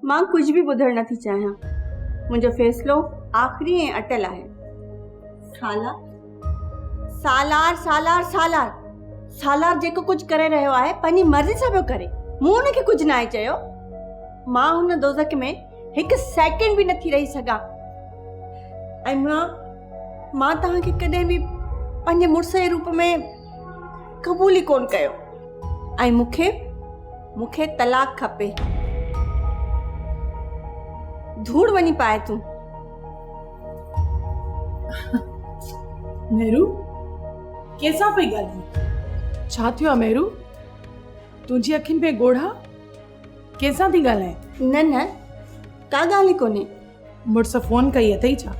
مان ڪجهه به ٻڌڻ نٿي چاهيان. منهنجو فيصلو آخري ۽ اٽل آهي. سالار، سالار، سالار، سالار، سالار جيڪو ڪجهه ڪري رهيو آهي پنهنجي مرضي سان پيو ڪري. مون هن کي ڪجهه ناهي چيو. مان هن دوزخ ۾ هڪ سيڪنڊ به نٿي رهي سگهان ۽ مان مان توهان کي ڪڏهن به پنهنجي مڙس جي روپ ۾ قبول ئي ڪونه ڪيو ۽ مون کي مون کي طلاق کپي. ڌوڙ وڃي پائي تون. مهرو ڪنهن سان پئي ڳالهائين؟ ڇا ٿيو آ مهرو؟ تنهنجي اکين ۾ ڳوڙها؟ ڪنهن سان ٿي ڳالهائين؟ نه نه ڪا ڳالهه ئي ڪونهي. مڙس فون ڪئي اٿئي ڇا؟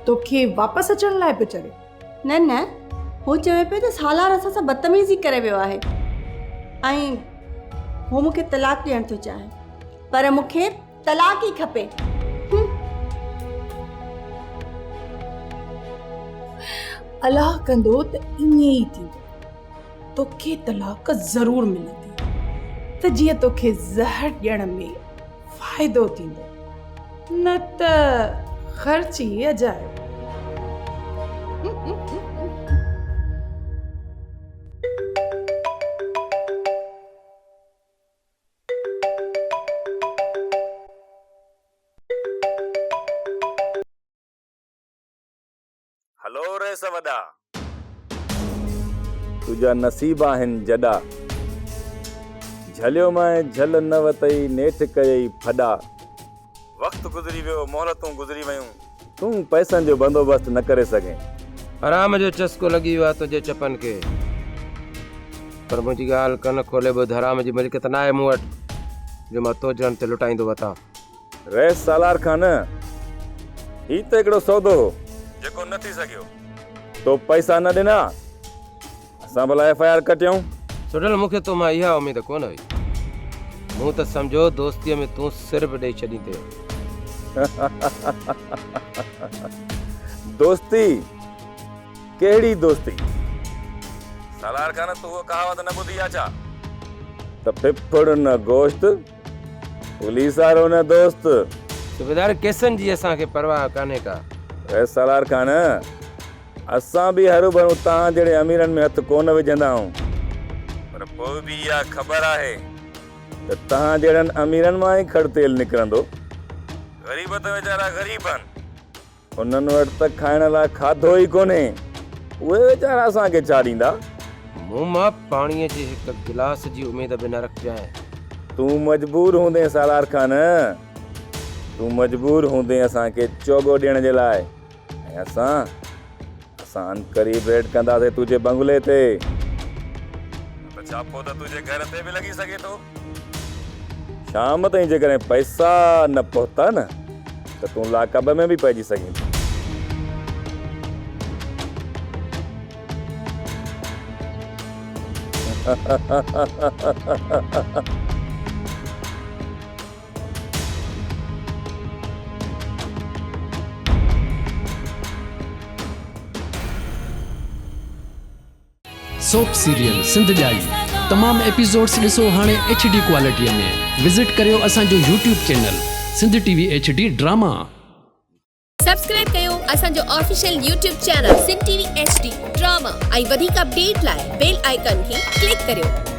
توکي واپس اچڻ لاء پيو چوي؟ نه نه هو چوي پيو ته سالار اسان سان بدتميزي ڪري ويو آهي ۽ هو مون کي طلاق ڏيڻ ٿو چاهي پر مون کي طلاق ئي کپي. الله ڪندو ته ائين ئي ٿيندو. توکي طلاق ضرور ملندي ته جيئن توکي زهر ڏيڻ ۾ فائدو ٿيندو نه ته خرچ ئي اجايو. هلو رئيس وڏا. تنهنجا نصيب آهن جڏا. جهليومانء جهل نه وتئي نيٺ ڪيئي ڦڏا. وقت گذري ويو مهلتون گذري ويون. تون پئسن جو بندوبست نه ڪري سگهين. حرام جو چسڪو لڳي ويو آهي تنهنجي چپن کي. پر منهنجي ڳالهه ڪن کولي ٻڌ حرام جي ملڪيت ناهي مون وٽ جو مان تو جهڙن تي لٽائيندو وتان. رئيس سالار کان نه، هي ته هڪڙو سودو هو. جيڪو نه ٿي سگهيو. تو پئسا نه ڏنا، اسان ڀلا ايف I R ڪٽيون. سوڍل مون کي تو مان اها اميد ڪونه هئي. مون ته سمجهيو دوستيء ۾ تون سر به ڏئي ڇڏيندين. دوستي؟ ڪهڙي دوستي؟ سالار خان تو اها ڪهاوت نه ٻڌي آ ڇا؟ ته ڦڦڙ نه گوشت. پوليس وارو نه دوست. صوبيدار ڪيسن جي اسان کي پرواهه ڪانهي ڪا. رئيس سالار خان، اسان به هروڀرو توهان جهڙي اميرن ۾ هٿ ڪونه وجهندا آهيون. پر پوء به اها خبر آهي ته توهان جهڙن اميرن مان ئي کڙ تيل نڪرندو. غريب ته ويچارا غريب آهن. انهن وٽ ته کائڻ لاء کاڌو ئي ڪونهي، اهي ويچارا اسان کي ڇا ڏيندا؟ مون مان پاڻيء جي هڪ گلاس جي اميد به نه رکجانء. تون مجبور هوندين سالار خان، تون مجبور هوندين اسان کي چوڳو ڏيڻ جي لاء ۽ اسان، اسان عنقريب ريڊ ڪنداسين تنهنجي بنگلي تي. نه ته ڇاپو ته تنهنجي گهر تي به لڳي سگهي ٿو. شام تائين جيڪڏهن پئسا نه پهتا نه ته تون لاڪب ۾ به پئجي سگهين ٿو. سوپ سيريل سنڌ ڄائي تمام ايپيسوڊس ڏسو هاڻي ايڇ ڊي ڪوالٽي ۾ وزٽ ڪريو اسان جو YouTube channel Sindh T V H D drama. Subscribe ڪيو اسان جو official YouTube channel Sindh T V H D drama ۽ وڌيڪ اپڊيٽ لاء بيل آئيڪان کي ڪلڪ ڪريو.